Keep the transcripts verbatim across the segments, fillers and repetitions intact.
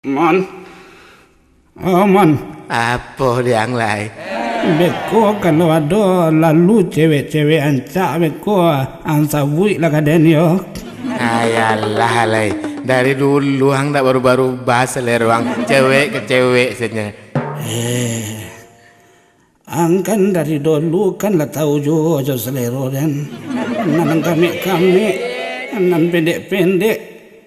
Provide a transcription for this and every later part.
Mon. Oh, Mon. Apo, Diang, lai? Beko, kalau ado lalu cewek-cewek rancak beko, ang sabuiklah ka den yo. Ayalah, lai. Dari dulu ang dak barubah-rubah salero ang. Cewek ka cewek sajo. Eh. Ang kan dari dulu kan lah tau juo jo salero den. Nan kamek-kamek, nan pendek-pendek,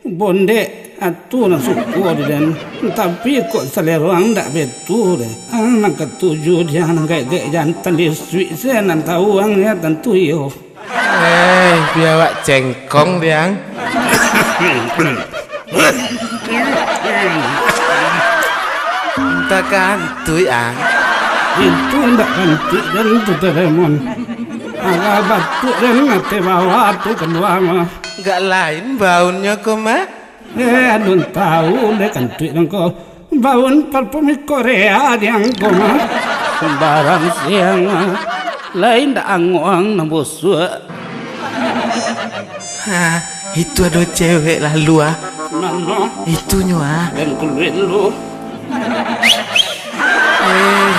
bondek, a tu nan suko di den. Tapi kok salero ang dak baitu deh. Ang nan katuju di ang nan gaek-gaek jantan lisuik se nan tau ang yo tantu iyo. Eh, biawak cengkong, Diang. Entah kantuik, ang. Itu ndak kantuik den tu, Doraemon. Agak batuk den, ate bawah tu kalua mah. Gak lain baunnyo ko mah. Eh, alun tau deh kantuik den ko. Baun parfum Korea di ang ko mah. Sembarang siang ah. Lain dak anguang nan busuak. Ha, itu ado cewek lalu ah. Mano? Itunyo ah. Dan kulit lu. Eh,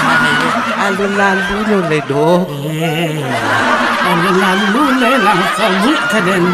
alun lalu lo le doh. Eh, alun lalu le lah sabuik ka den.